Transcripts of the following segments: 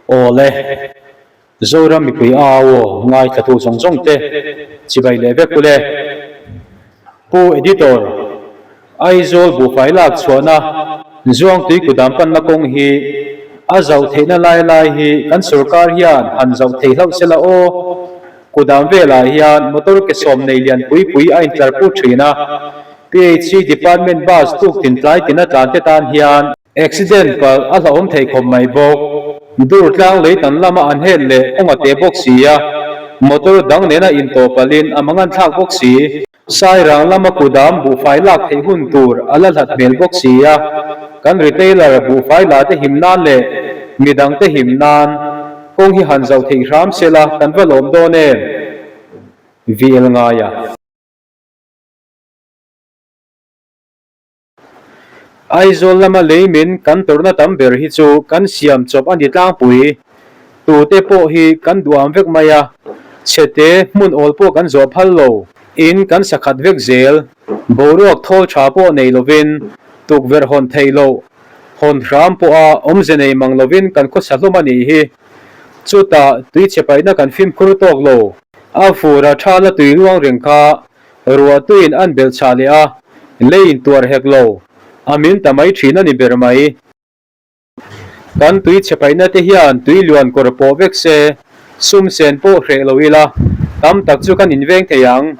Awle, Zoram mipui au aw ngaithlatu zawng zawng te chibai leh vek ule. Pu Editor, Aizawl buhfai lak chhuahna Zuangtui kudam panna kawng hi a zauh theihna lai lai hi kan sorkar hian han zauh thei hlauh sela aw. Kudam velah hian motor ke sawm nei lian pui pui a intlar put thin a, PHC department bus tuk tin tlai tin a tlan te tan hian accident palh a hlauhawm thei khawp mai bawk. Dur tlang lei tan lama an hel leh kawng a te bawk si a, motor dang nena intawh palhin a mangan thlak bawk si. Sairang lama kudam buhfai lak theih hun tur a la hlat hmel bawk si a, kan retailer buhfai la te him nan leh midang te him nan kawng hi han zauh theih hram sela kan va lawm dawn em? VL Ngaia. Aizawl lama leimin kan tawrhna tam ber hi chu kan siam chawp a ni tlangpui. Tute pawh hi kan duham vek mai a, chhete hmun awl pawh kan zawh phal lo. In kan sakhat vek zel. Boruak thawl tha pawh nei lovin tukverh hawn theih loh, hawn hram pawha awmze nei mang lovin kan khawsa hlawm a nih hi. Chutah tuichhe paihna kan fimkhur tawk lo. A fur a tha la tui luang reng kha Ruahtuin an belh chah leh a, lei in tuar hek lo, a min ta mai thin a ni ber mai. Kan tui chhe paihna te hian tui luan kawr pawh vek se, sum sen pawh hreh lo ila, tam tak chu kan inveng thei ang.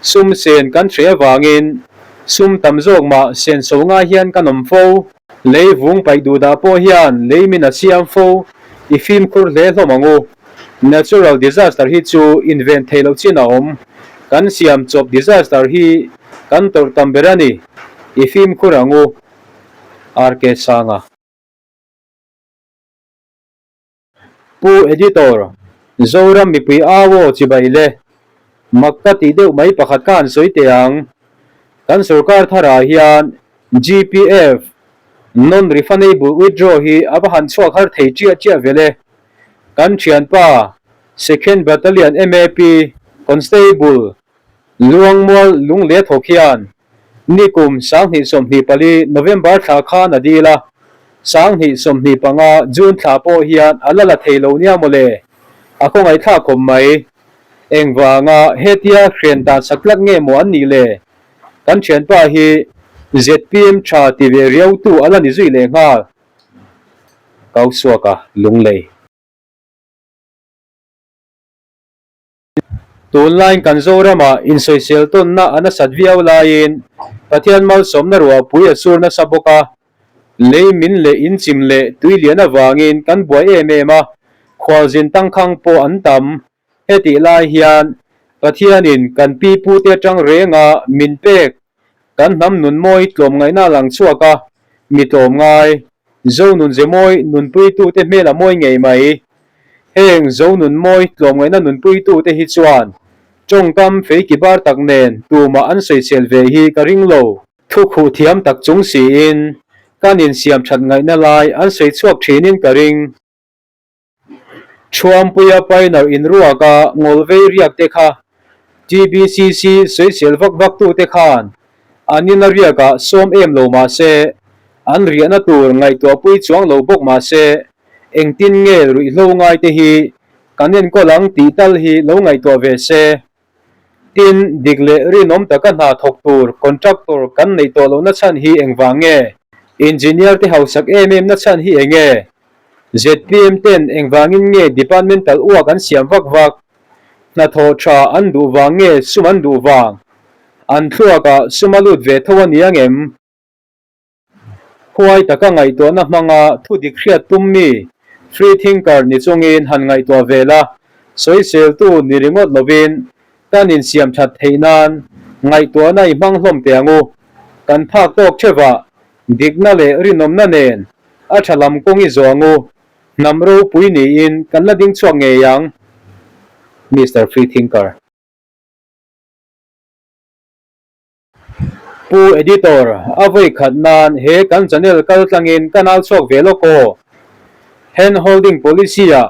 Sum sen kan hreh avangin sum tam zawk mah sen so ngai hian kan awm fo. Lei vung paih duh dah pawh hian lei min a siam fo, i fimkhur hle hlawm ang u. Natural disaster hi chu inven theih loh chin a awm. Kan siam chawp disaster hi kan tawrh tam ber a ni, i fimkhur ang u. RK Sanga. Pu Editor, Zoram mipui au aw chibai le. Mak ka tih deuh mai pakhat ka han sawi teh ang. Kan sorkar tharah hian GPF, Non-Refundable Withdraw hi a va han chhuak har thei chiah chiah vel e. Kan thianpa, Second Battalion MAP Constable Luangmual Lungle thawk hian Nikum 2024 November thla khan a dil a, 2025 June thla pawh hian a la la thei lo nia mawle, a khawngaihthlak khawp mai. Engvanga hetia hren dan sak tlat nge maw an nih le? Kan thianpa hi zpm tha ti ve riautu a la ni zui leh nghal. Kausuaka Lunglei. Tunlaiin kan Zoramah insawisel tawnna a nasat viau laiin Pathian malsawmna ruahpui a sur nasa bawk a, lei min leh inchim leh tui lian avangin kan buai em em a, khualzin tangkhang pawh an tam. Hetih lai hian Pathianin kan pi pute atang renga min pek kan hnam nun mawi tlawmngaihna a lang chhuak a, mi tlawmngai, Zo nun ze mawi nunpuitute hmel a mawi ngei mai. Heng zo nun mawi tlawmngaihna nunpuitute hi chuan tawngkam feiki bar tak nen tumah an sawisel ve hi ka ring lo. Thukhuh thiam tak chung siin kan insiam that ngaihna lai an sawi chhuak thinin ka ring. Thuampuia Pioneer inruaka ngawlvei riak te kha TBCC sawisel vak vak tute khan an ina riakah sawm em lo mah se, an riahna tur ngaihtuahpui chuang lo bawk mah se, engtin nge ruihhlo ngaite hi kan enkawl ang tih tal hi lo ngaihtuah ve se. Tin, dik leh rinawm taka hna thawk tur contractor kan neih tawh lohna chhan hi engvang nge? Engineer te hausak em em na chhan hi eng nge? Zpm ten engvangin nge departmental uak an siam vak vak? Hnathawh tha an duh vang nge sum an duh vang? An thluakah sum a lut ve tho a ni ang em? Huai taka ngaihtuahna hmanga thu dik hriat tum mi, free thinker, ni chungin han ngaihtuah ve la, sawiseltu ni ringawt lovin kan insiam that theih nan ngaihtuahna i hmang hlawm teh ang u. Kan phak tawk theuhah dikna leh rinawmna nen a tha lam kawng i zawh ang u. Hnam ropui niin kan la ding chhuak ngei ang. Mister Free Thinker. Pu Editor, a vawi khat nan he kan channel kal tlangin ka nau chhuak ve lawk aw. Hand holding policy ah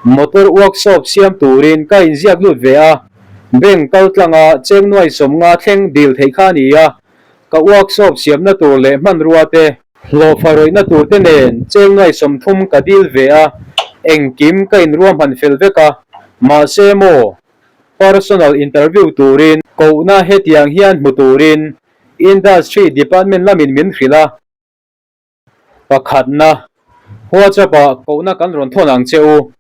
motor workshop siam turin ka inziak lut ve a, bank kal tlanga cheng nuai 50 thleng dil theih kha a ni a, ka workshop siamna tur leh hmanrua te, hlawhfa rawihna tur te nen cheng nuai 30 ka dil ve a, Engkim ka inruahman fel vek a, mahse maw, personal interview turin kohna hetiang hian hmu turin Industry Department lamin min hrilh a. Pakhatna, WhatsApp-ah kohna kan rawn thawn ang che u.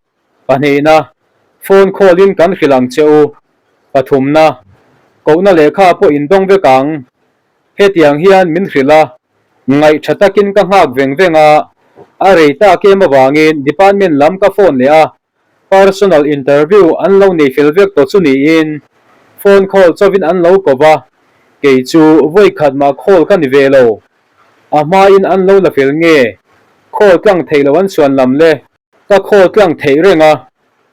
Pahnihna, phone call-in kan hrilh ang che u. Pathumna, kohna lehkha pawh in dawng vek ang. Hetiang hian min hrilh a, ngaih tha takin ka nghak veng veng a, a rei tak em avangin department lam ka phone leh a, Personal interview an lo nei fel vek tawh chu niin phone call chauhin an lo ko va, kei chu vawi khat mah call ka ni ve lo. A hmain an lo la fel nge? Call tlang theih loh an suan lam le. Ka call tlang theih reng a,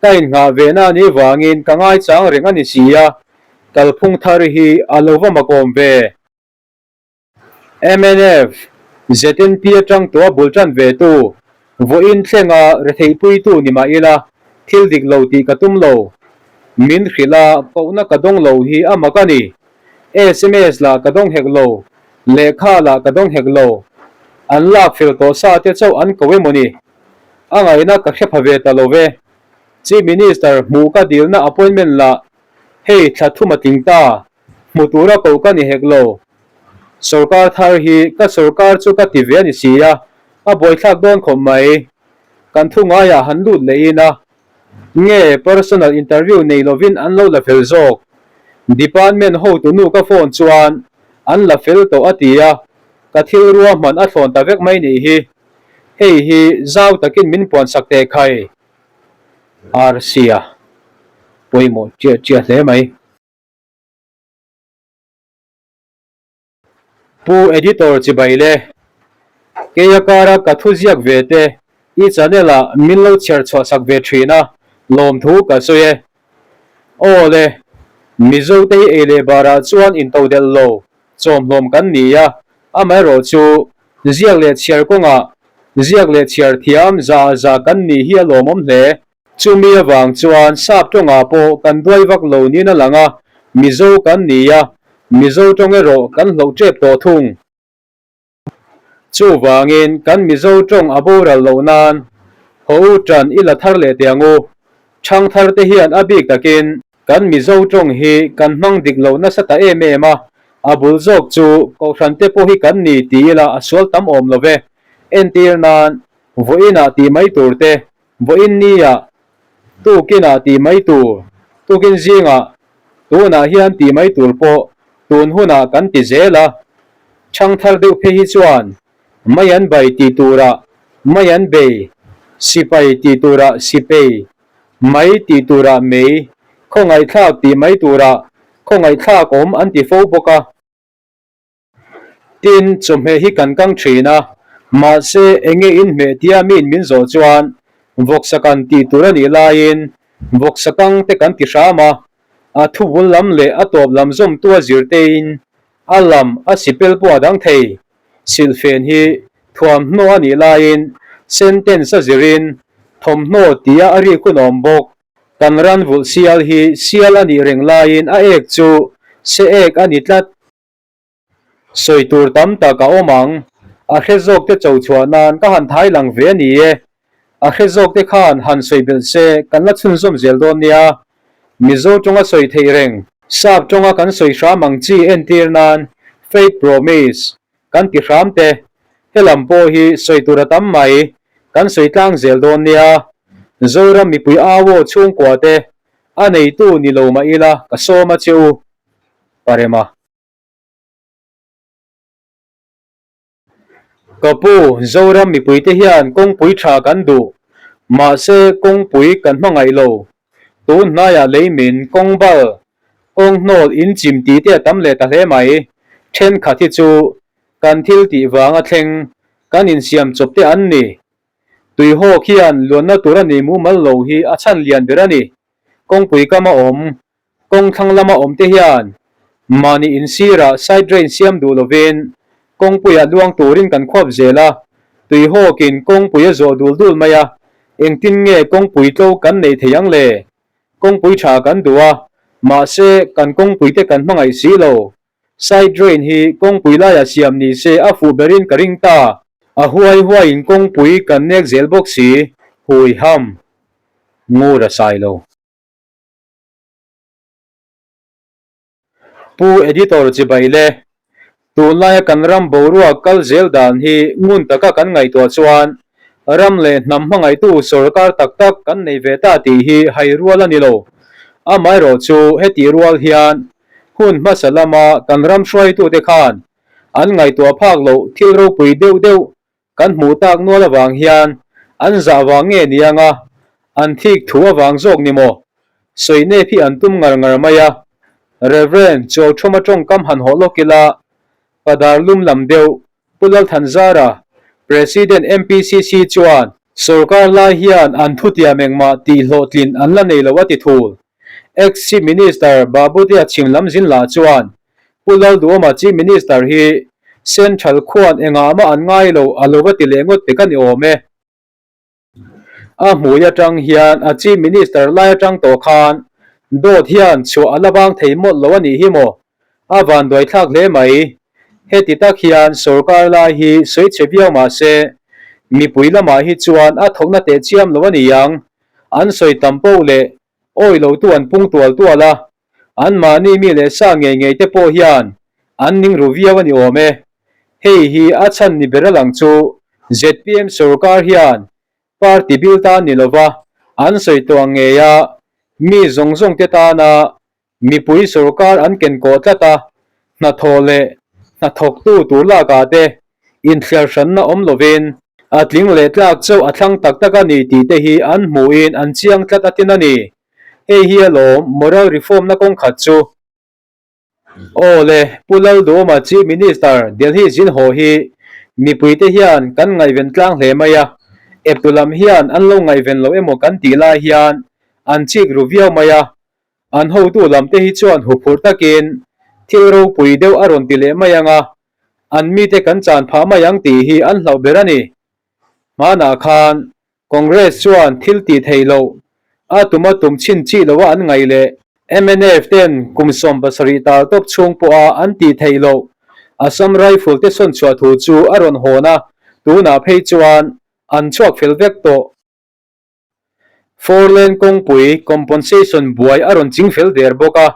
ka innghah ve na anih vangin ka ngaichang reng a ni si a, kalphung thar hi a lo va makawm ve. Mnf, ZNP atang tawh a bul tan ve tu, vawiin thlenga retheihpuitu ni mah ila thil dik lo tih ka tum lo. Min hrilh a, kohna ka dawng lo hi a mak a ni. Sms lah ka dawng hek lo, lehkha lah ka dawng hek lo. An lak fel tawh sa te chauh an ko emaw ni? A ngaihna ka hre pha ve ta lo ve. Chief Minister hmuh ka dilna appointment lah hei thla thum a tling ta. Hmu tura ko ka ni hek lo. Sorkar thar hi ka sorkar chu ka ti ve a ni si a, a buaithlak dawn khawp mai. Kan thu ngaiah han lut leh in a. Nge personal interview nei lovin an lo la fel zawk. Department hotu nu ka phone chuan an la fel tawh a ti a, ka thil ruahman a thlawn ta vek mai nih hi. Hei hi zau takin min puansak teh khai. Rc-a pawimawh chiah chiah hle mai. Pu Editor chibai le, keia kara ka thu ziak ve te i channel ah min lo chhiar chhuah sak ve thin a, lawmthu ka sawi e. Aw le, Mizo te hi ei leh barah chuan into delh lo, chawmhlawm kan ni a, amaherawh chu ziak leh chhiar kawngah ziak leh chhiar thiam za za kan nih hi a lawmawm hle. Chumi avang chuan sap tawngah pawh kan duai vak lo niin a lang a, Mizo kan ni a, Mizo tawng erawh kan hloh tep tawh thung. Chuvangin kan Mizo tawng a boral loh nan haw u tan i la thar leh teh ang u. Thangthar te hian a bik takin kan Mizo tawng hi kan hmang dik lo nasa ta em em a, a bul zawk chu Kohhran te pawh hi kan ni ti ila a sual tam awm lo ve. Entir nan vawiinah tih mai tur te Vawiin nia tukinah tih mai tur, tukin zingah tunah hian tih mai tur pawh tun hunah kan ti zel a. Chhangthar deuh phei hi chuan mai an bai tih turah mai an bei, sipai tih turah sipei, mai tih turah mei, khawngaihthlak tih mai turah khawngaihthlak awm an ti fo bawk a. Tin, chawhmeh hi kan kang thin a, mahse enge inhmeh tia miin min zawh chuan vawksa kan tih tur a nih laiin vawksa kang te kan ti hram a, a thubul lam leh a tawp lam zawmtu a zirtein a lam a sipel pawh a dang thei. Silhfen hi thuamhnaw a nih laiin sentence a zirin thawmhnaw tia a rik hun awm bawk. Kan ran vulh sial hi sial a nih reng laiin a ek chu se ek a ni tlat. Sawi tur tam tak a awm ang. A hre zawk te cho chhuah nan ka han thai lang ve a ni e. A hre zawk te khan han sawi belh se kan la chhunzawm zel dawn nia. Mizo tawnga sawi theih reng. Sap tawnga kan sawi hram ang chi entir nan Faith Promise kan ti hram te. Helam pawh hi sawi tur a tam mai. Kan sawi tlang zel dawn nia. Zoram mipui au aw chhungkua te a neitu ni lo mah ila ka sawm a che u. Parema. Ka pu, Zoram mipuite hian kawngpui tha kan duh, mahse kawngpui kan hmangaih lo. Tun hnaiah leimin, kawngbal, kawnghnawl inchim tih te a tam leh ta hle mai. Thenkhat hi chu kan thil tih vanga thleng kan insiam chawp te an ni. Tuihawk hian luanna tur a nei mumal lo hi a chhan lian ber a ni. Kawngpui kama awm Kawng thlang lama awm te hian mahni insirah side drain siam duh lovin kawngpuiah luang turin kan khuap zel a, tuihawkin kawngpui a zawh dul dul mai a, engtin nge kawngpui tlo kan neih thei ang le? Kawngpui tha kan duh a, mahse kan kawngpui te kan hmangaih si lo. Side drain hi kawngpui laiah siam ni se a fuh berin ka ring ta. A huai huaiin kawngpui kan nek zel bawk si, hui ham. Ngur a sai lo. Pu Editor chibai le, tunlaia kan ram boruak kal zel dan hi ngun taka kan ngaihtuah chuan ram leh hnam hmangaihtu sorkar tak tak kan nei ve ta tih hi hai rual a ni lo. Amaherawh chu hetih rual hian hun hmasa lama kan ram hruaitute khan an ngaihtuah phak loh thil ropui deuh deuh Kan hmuh tak nual avang hian an zah vang nge ni anga an thik thu avang zawk ni maw? Sawi nep hi an tum ngar ngar mai a. Rev. Chuauthuma tawngkam han hawh lawk ila, Padar lum lam deuh Pu Lalthanzara, President MPCC chuan sorkar lai hian an thutiam engmah tih hlawhtlin an la nei lo a ti thul. Ex-Chief Minister Babutea chhim lam zin lah chuan Pu Lalduhawma Chief Minister hi Central khuan engah mah an ngai lo a lo va ti leh ngawt pek a ni awm e. A hmui atang hian a Chief Minister lai atang tawh khan dawt hian chhuah a la vang thei mawlh lo a nih hi maw? A vanduai thlak hle mai. Heti tak hian sorkar lai hi sawi chhe viau mah se mipui lamah hi chuan a thawkna teh chiam lo a ni ang. An sawi tam poh leh awi lotu an pung tual tual a, anmahni mi leh sa ngei ngei te pawh hian an ning ru viau a ni awm e. Hei hi a chhan ni ber a lang chu zpm sorkar hian party bil tan ni lova an sawi tawh ang ngei a, mi zawng zawng te tana Mipui sorkar an ken kawh tlat a, hnathawh leh hnathawktu tur lakah te inthliar hranna awm lovin a tling leh tlak chauh a thlang tak tak a ni tih te hi an hmuhin an chiang tlat a tin a ni. Hei hi alawm moral reform na kawng khat chu. Aw le, Pu Lalduhawma Chief Minister Delhi zin haw hi mipuite hian kan ngaihven tlang hle mai a, eptu lam hian an lo ngaihven lo emaw kan tih lai hian an chik ru viau mai a, An hotu lamte hi chuan huphurh takin thil ropui deuh a rawn ti leh mai ang a, an mite kan chan phah mai ang tih hi an hlauh ber a ni. Hmanah khan Congress chuan thil tih theih loh a tum a tum chhin chih loha an ngaih leh mnf ten kum 70 tal tawp chhung pawha an tih theih loh Assam Rifle te sawn chhuah thu chu a rawn hawn a, tunah phei chuan an chhuak fel vek tawh. Four lane kawngpui compensation buai a rawn ching fel der bawk a,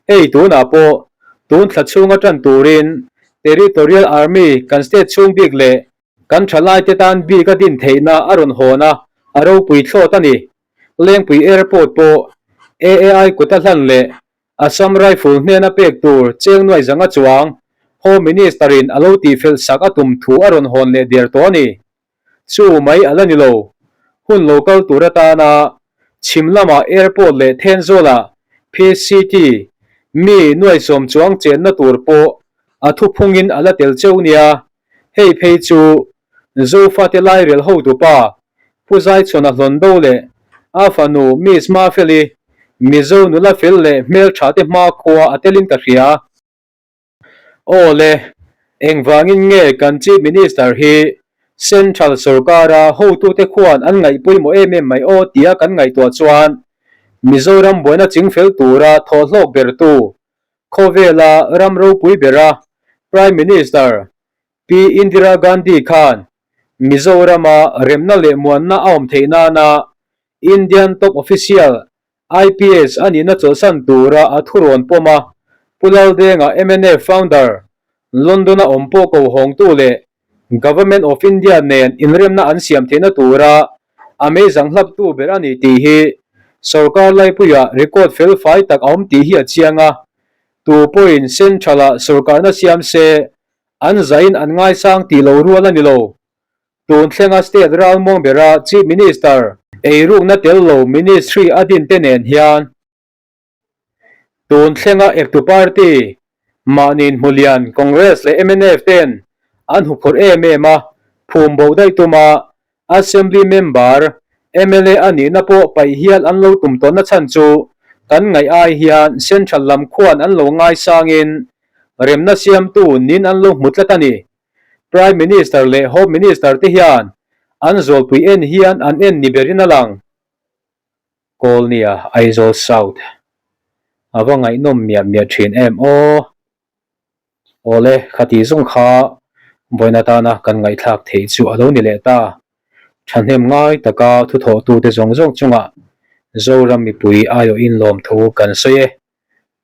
hei tunah pawh tun thla chhunga tan turin Territorial Army kan state chhung bik leh kan thalaite tan bik a din theihna a rawn hawn a, a ropui thlawt a ni. Lengpui Airport pawh AAI kuta hlan leh Assam Rifle hnena pek tur cheng nuai zanga chuang Home Minister-in a lo tihfelh sak a tum thu a rawn hawn leh der tawh a ni. Chu mai a la ni lo. Hun lo kal tur atana chhim lamah airport leh Thenzawlah PCT mi nuaisawm chuang chenna tur pawh a thuphungin a la tel cheu nia. Hei phei chu Zofate lairel hotupa Pu Zaichhawna Hlawndo leh a fanu Miss Mafeli Mizo nula fel leh hmeltha te hmakhua a telin ka hria. Aw le, engvangin nge kan Chief Minister hi Central sorkara hotute khuan an ngaih pawimawh em em mai aw tia kan ngaihtuah chuan Mizoram buaina chingfel tura thawhhlawk bertu khawvela ram ropui bera Prime Minister Pi Indira Gandhi khan Mizorama remna leh muanna a awm theih nana Indian top official IPS a nihna chawlhsan tura a thurawn pawm a, Pu Laldenga mnf founder, London-a awm pawh ko hawngtu leh Government of India nen inremna an siam theihna tura a meizang hlaptu ber a ni tih hi sorkar laipuiah record fel fai tak a awm tih hi a chiang a, tu pawhin Central-ah sorkarna siam se an zahin an ngaisang tih lo rual a ni lo. Tun thlenga state ralmuang bera Chief Minister eirukna tel lo ministry a din te nen hian tun thlenga eptu party mahni hmulian Congress leh mnf ten an huphurh em em a, phum bo daih tuma Assembly member mla a nihna pawh paih hial an lo tum tawnna chhan chu kan ngaih ai hian Central lam khuan an lo ngaisangin remna siamtu nin an lo hmu tlat a ni. Prime Minister leh Home Minister te hian an zawlpui en hian an en ni berin a lang. Kawlnia, Aizawl South. A va ngaihnawm miah miah thin em aw. Awle, khati zawng kha vawiin atana kan ngaihthlak theih chu a lo ni leh ta. Thahnem ngai taka thuthawhtute zawng zawng chungah. Zoram mipui aiawhin lawmthu kan sawi e.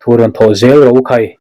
Thu rawn thawh zel ro khai.